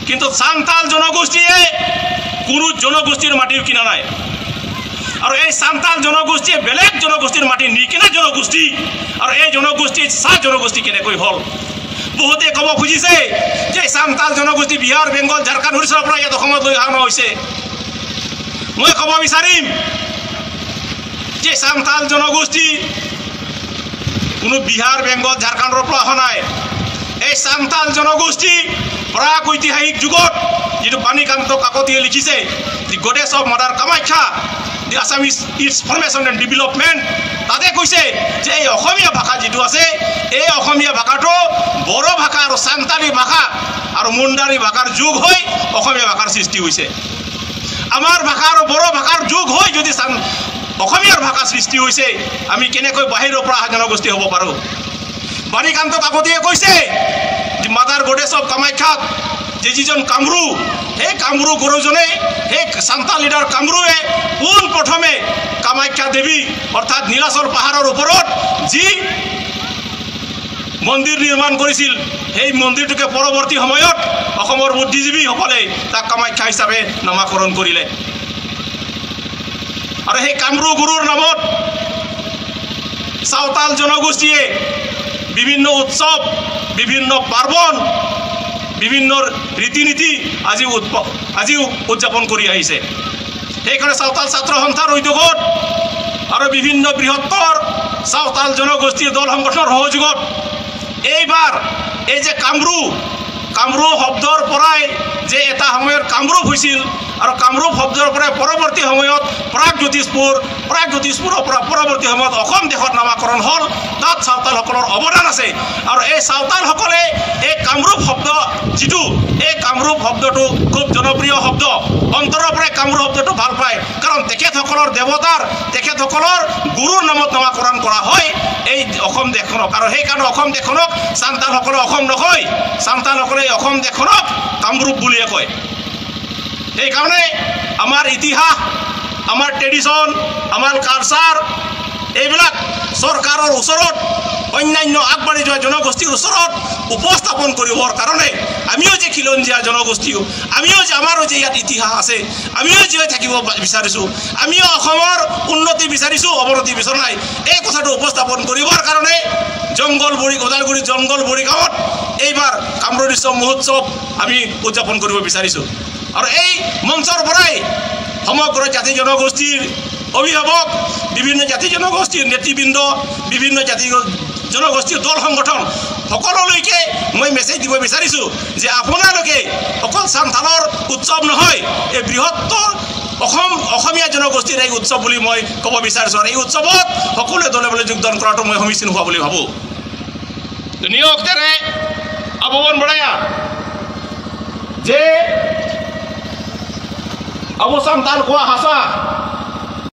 কিন্তু চান্তাল জনগোষ্ঠীয়ে কোনো জনগোষ্ঠীৰ মাটিও কিনা নাই। আৰু এই চান্তাল জনগোষ্ঠীয়ে বেলেগ জনগোষ্ঠীৰ মাটি নিকিনা জনগোষ্ঠী, আৰু এই জনগোষ্ঠী চাহ জনগোষ্ঠী কেনেকৈ হ'ল? বহুতে ক'ব খুজিছে যে চান্তাল জনগোষ্ঠী বিহাৰ, বেংগল, ঝাৰখণ্ড, উৰিষ্যাৰ পৰা ইয়াত অসমত লৈ অহা হৈছে। মই ক'ব বিচাৰিম যে চান্তাল জনগোষ্ঠী কোনো বিহাৰ, বেংগল, ঝাৰখণ্ডৰ পৰা অহা নাই। এই চান্তাল জনগোষ্ঠী প্ৰাক ঐতিহাসিক যুগত যিটো বাণীকান্ত কাকতিয়ে লিখিছে, the goddess of mother Kamakhya, the Assamese its formation and development, তাতে কৈছে যে এই অসমীয়া ভাষা যিটো আছে, এই অসমীয়া ভাষাটো বড়ো ভাষা আৰু চান্তালী ভাষা আৰু মুণ্ডাৰী ভাষাৰ যোগ হৈ অসমীয়া ভাষাৰ সৃষ্টি হৈছে। আমাৰ ভাষা আৰু বড়ো ভাষাৰ যোগ হৈ যদি অসমীয়াৰ ভাষা সৃষ্টি হৈছে, আমি কেনেকৈ বাহিৰৰ পৰা অহা জনগোষ্ঠী হ'ব পাৰোঁ? বাণীকান্ত কাকতিয়ে কৈছে যে মাদাৰ গডেছ অফ কামাখ্যাত যে যিজন কামৰু, সেই কামৰু গুৰুজনে, সেই চান্তাল লিডাৰ কামৰুৱে পোনপ্ৰথমে কামাখ্যা দেৱী অৰ্থাৎ নীলাচল পাহাৰৰ ওপৰত যি মন্দিৰ নিৰ্মাণ কৰিছিল, সেই মন্দিৰটোকে পৰৱৰ্তী সময়ত অসমৰ বুদ্ধিজীৱীসকলে তাক কামাখ্যা হিচাপে নামাকৰণ কৰিলে। আৰু সেই কামৰু গুৰুৰ নামত চাওতাল জনগোষ্ঠীয়ে বিভিন্ন উৎসৱ, বিভিন্ন পাৰ্বণ, বিভিন্ন ৰীতি নীতি আজিও উদযাপন কৰি আহিছে। সেইকাৰণে চাওতাল ছাত্ৰ সন্থাৰ উদ্যোগত আৰু বিভিন্ন বৃহত্তৰ চাওতাল জনগোষ্ঠীৰ দল সংগঠনৰ সহযোগত এইবাৰ এই যে কামৰু, কামৰু শব্দৰ পৰাই যে এটা সময়ত কামৰূপ হৈছিল আৰু কামৰূপ শব্দৰ পৰাই পৰৱৰ্তী সময়ত প্ৰাগজ্যোতিষপুৰ, প্ৰাগজ্যোতিষপুৰৰ পৰা পৰৱৰ্তী সময়ত অসম দেশত নামাকৰণ হ'ল, তাত চাওতালসকলৰ অৱদান আছে। আৰু এই চাওতালসকলে এই কামৰূপ শব্দ যিটো, এই কামৰূপ শব্দটো খুব জনপ্ৰিয় শব্দ, অন্তৰৰ পৰাই কামৰূপ শব্দটো ভাল পায়, কাৰণ তেখেতসকলৰ দেৱতাৰ, তেখেতসকলৰ গুৰুৰ নামত নামাকৰণ কৰা হয় এই অসম দেশখনক। আৰু সেইকাৰণে অসম দেশখনক চান্তালসকলে অসম নকয়, চান্তালসকলে এই অসম দেশখনক কামৰূপ বুলিয়ে কয়। সেইকাৰণে আমাৰ ইতিহাস, আমাৰ ট্ৰেডিশ্যন, আমাৰ কালচাৰ এইবিলাক চৰকাৰৰ ওচৰত, অন্যান্য আগবাঢ়ি যোৱা জনগোষ্ঠীৰ ওচৰত উপস্থাপন কৰিবৰ কাৰণে আমিও যে খিলঞ্জীয়া জনগোষ্ঠীও, আমিও যে, আমাৰো যে ইয়াত ইতিহাস আছে, আমিও জীয়াই থাকিব বিচাৰিছোঁ, আমিও অসমৰ উন্নতি বিচাৰিছোঁ, অৱনতি বিচৰা নাই, এই কথাটো উপস্থাপন কৰিবৰ কাৰণে জংঘলবুৰি, ওদালগুৰি জংঘলবুৰি গাঁৱত এইবাৰ কামৰূপ মহোৎসৱ আমি উদযাপন কৰিব বিচাৰিছোঁ। আৰু এই মঞ্চৰ পৰাই সমগ্ৰ জাতি জনগোষ্ঠীৰ অভিভাৱক, বিভিন্ন জাতি জনগোষ্ঠীৰ নেতৃবৃন্দ, বিভিন্ন জাতি জনগোষ্ঠীৰ দল সংগঠন সকলোলৈকে মই মেছেজ দিব বিচাৰিছোঁ যে আপোনালোকে অকল চান্তালৰ উৎসৱ নহয়, এই বৃহত্তৰ অসম অসমীয়া জনগোষ্ঠীৰ এই উৎসৱ বুলি মই ক'ব বিচাৰিছোঁ। আৰু এই উৎসৱত সকলোৱে দলে বলে যোগদান কৰাটো মই সমীচীন হোৱা বুলি ভাবোঁ। নিয়োগতেৰে আববন বঢ়ায়া যে আবু চান্তাল কোৱা হাসা